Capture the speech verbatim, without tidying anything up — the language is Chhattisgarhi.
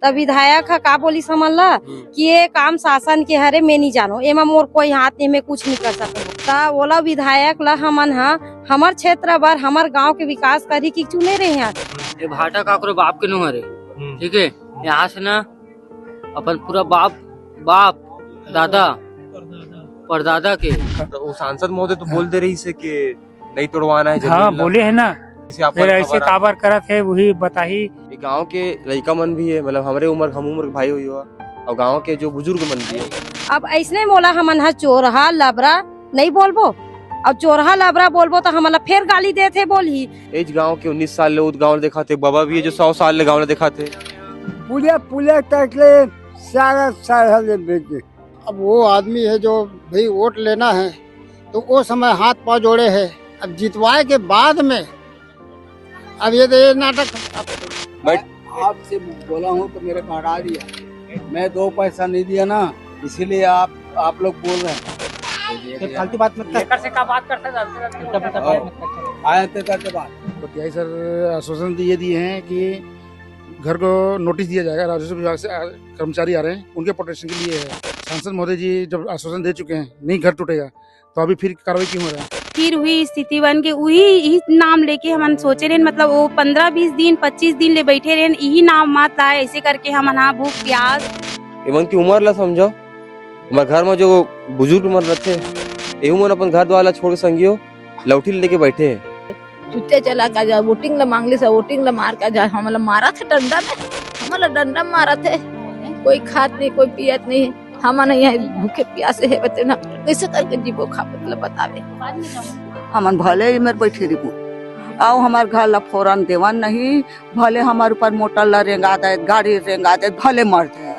त विधायक ह का बोलिस हमन ला कि ये काम शासन के हरे, मैं नहीं जानो, एमा मोर कोई हाथ नहीं, मैं कुछ नहीं कर सकूं। त ओला विधायक ला हमन ह हमर क्षेत्र बर, हमर गांव के विकास करही कि चुने रहे हैं। ये भाटा काकरो बाप के नो हरे, हम्म। ठीक है, यहाँ से ना अपन पूरा बाप, बाप, दादा, परदादा के। तो वो सांसद महोदय तो बोल दे रही से कि नहीं तोड़वाना है हाँ, जमीन ला। बोले है ना। जैसे आपको फिर ऐसे खबर आ- काबर करत है, वही बताही। ये गांव के लइका मन भी है, मतलब हमरे उम्र, हम उम्र के भाई हुई हो, और गांव के जो बुजुर्ग मन भी है। अब ऐसने मोला हमन ह चोरहा लबरा नहीं बोलबो, अब चोरहा लबरा बोलबो तो हमन ला फेर गाली देथे बोलही। एज गांव के उन्नीस साल ले उत गांव देखा थे, बाबा भी है जो सौ साल ले गांव देखा थे। पूरे, पूरे तक ले सारा, सारा ले बेटे। अब वो आदमी है जो भाई वोट लेना है, तो वो समय हाथ पाँव जोड़े है। अब जितवाए के बाद में, अब ये तो ये नाटक। बैठ। आपसे बोला हूँ तो मेरे को हटा दिया, मैं दो पैसा नहीं दिया ना, इसीलिए आप, आप लोग बोल रहे हैं। ये फालतू बात मत कर। एकर से का बात करता है? आए थे करते बात। तो टीआई सर आश्वासन दिए दिए हैं कि घर को नोटिस दिया जाएगा, राजस्व विभाग से आ, कर्मचारी आ रहे हैं, उनके प्रोटेक्शन के लिए है। सांसद महोदय जी जब आश्वासन दे चुके हैं, नहीं घर टूटेगा, तो अभी फिर कार्रवाई क्यों हो रहा है? फिर वही स्थिति बन के वही, यही नाम लेके हमन सोचे रहेन, मतलब वो पंद्रह बीस दिन, पच्चीस दिन ले बैठे रहेन, यही नाम मत लाए, ऐसे करके हमन हा भूख प्यास। एमन की उम्र ला समझो, हमर घर में जो बुजुर्ग मन रहते, एहू मन अपन घर द्वार ला छोड़ के संगियो लौठी लेके बैठे हैं। चुत्ते चला का जा, वोटिंग ला मांग ले सा, वोटिंग ला मार का जा, हमला मारा थे डंडा में, हमला डंडा में मारा थे, कोई खात नहीं, कोई पियत नहीं, हमन यहाँ भूखे प्यासे है, बते ना, कैसे करके जीबो खाबो, मतलब बतावे। हमन भले ही मेर बैठे रहिबो, आओ हमार घर ला फोरन देवन नहीं, भले हमार ऊपर मोटर ला रेंगा दे, गाड़ी रेंगा दे, भले मर जाए।